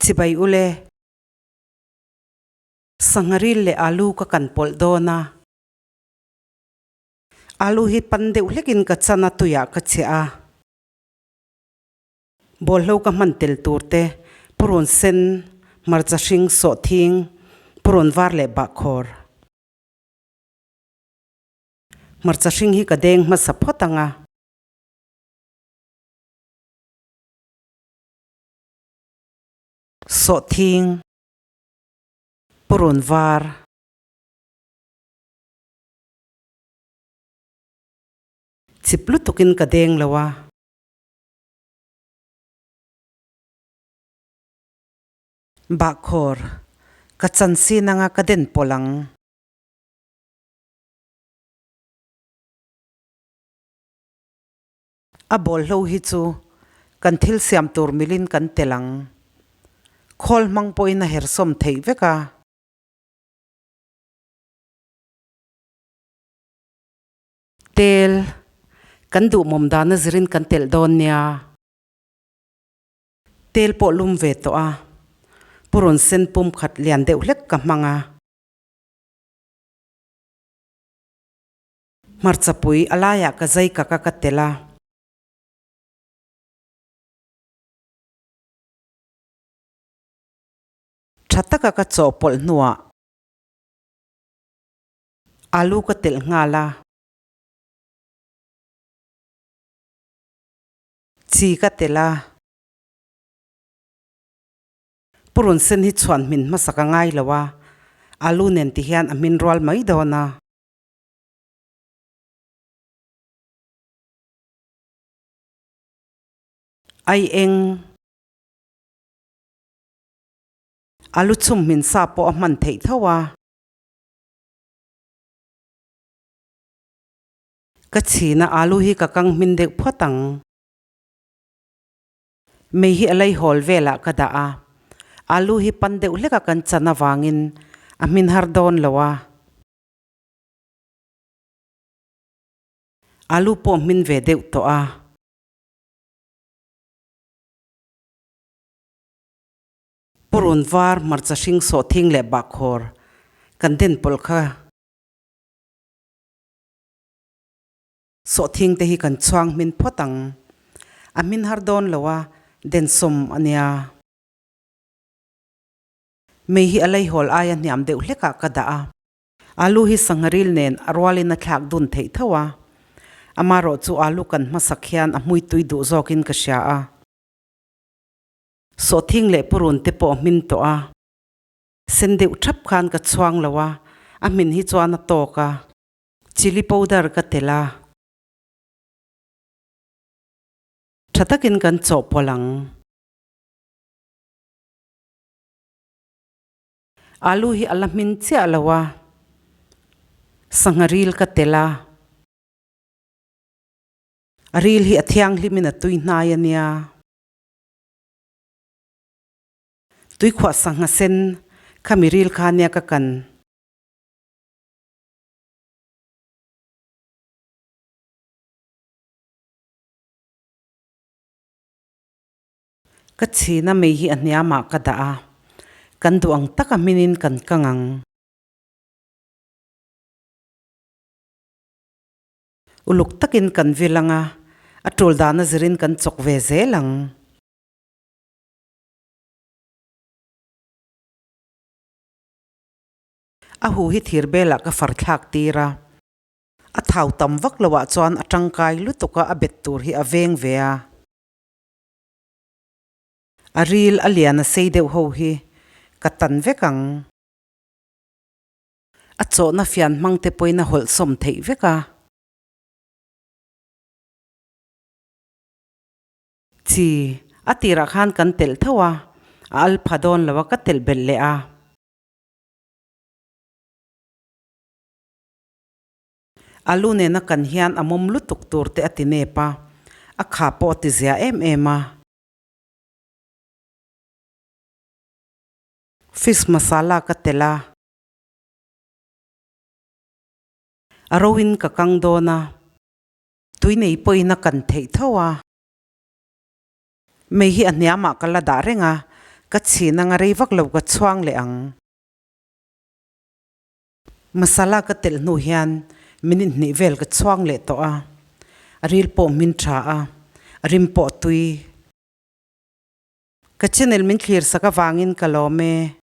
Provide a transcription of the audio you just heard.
Chibai ule. Sangharil leh alu ka kan pawlh dawn a. Alu hi pan deuh hlekin ka chan a tuiah ka chhiah a. Bawlhlo ka hman tel tur te, purun sen, hmarcha hring, sawhthing, purun var leh bahkhawr. Hmarcha hring hi ka deng hmasa phawt ang a. Sawhthing, purun var. Chip lutukin ka deng lo a. Bahkhawr, ka chan sin anga ka den pawlh ang. A bawlhlo hi chu kan thil siam tur milin kan tel ang. Khawl hmang pawhin a hersawm theih vek a. Tel, kan duhmawm dana zirin kan telh dawn nia. Tel pawh lum ve tawh a, purun sen pum khat lian deuh hlek ka hmang a. Hmarchapui a laiah ka zai kak a ka tel a. Tha taka ka chawhpawlh hnuah alu ka telh nghal a. Chi ka tel a. Purun sen hi chhuan hmin hmasa ka ngai lo a, alu nen ti hian a hmin rual mai dawn a. Ai eng. Alu chhum hmin sa pawh a hman theih tho a. Ka chhina alu hi ka kang hmin deuh phawt ang. Mei hi a lei hawl velah ka dah a, alu hi pan deuh hleka kan chan avangin a hmin har dawn lo a. Alu pawh hmin ve deuh tawh a. Purun var, hmarcha hring, sawhthing leh bahkhawr kan den pawlh kha. Sawhthing te hi kan chhuang hmin phawt ang. A hmin har dawn lo a, densawm a nia. Mei hi a leihawl aia hniam deuh hlekah ka dah a. Alu hi sangharil nen a rualin a thlak dun theih tho a. Amarawh chu alu kan hmasak hian a hmui tui duh zawkin ka hria a. Sawhthing leh purun te pawh a hmin tawh a. Sen deuh thap khan ka chhuang lo a, a hmin hi chuan a tawk a. Chilli powder ka telh a. Tha takin kan chawhpawlh ang. Alu hi a la hmin chiah lo a, sangha ril ka telh a. A ril hi a thianghlimin a tui hnai a nia. Tuikhuah sangha sen khami ril kha nia ka kan. Ka chhina mei hi a hniamah ka dah a, kan duh ang taka hminin kan kang ang. Uluk takin kan vil ang a, a tul dana zirin kan chawk ve zel ang. A hu hi thir belah ka far thlak tir a, a thau tam vak lo ah chuan a tangkai lutuk a, a bet tur hi a veng ve a. A ril a lian a sei deuh ho hi ka tan vek ang. A chawhna fian hmang te pawhin a hawlhsawm theih vek a. Chi, a tirah khan kan telh tho a, a al pha dawn lo a ka telh belh leh a. Alu nena kan hian a mawm lutuk tur te a ti nep a, a kha pawh a ti zia em em a. Fish masala ka telh a. A ro in ka kang dawn a. Tui nei pawhin a kan theih tho a. Mei hi a hniamah ka la dah reng a, Ka chhin anga rei vak lo ka chhuang leh ang. Masala ka telh hnu hian minute hnih vel ka chhuang leh tawh a, a ril pawh hmin tha a, a rim pawh tui. Ka channel min thlir sak avangin ka lawm e.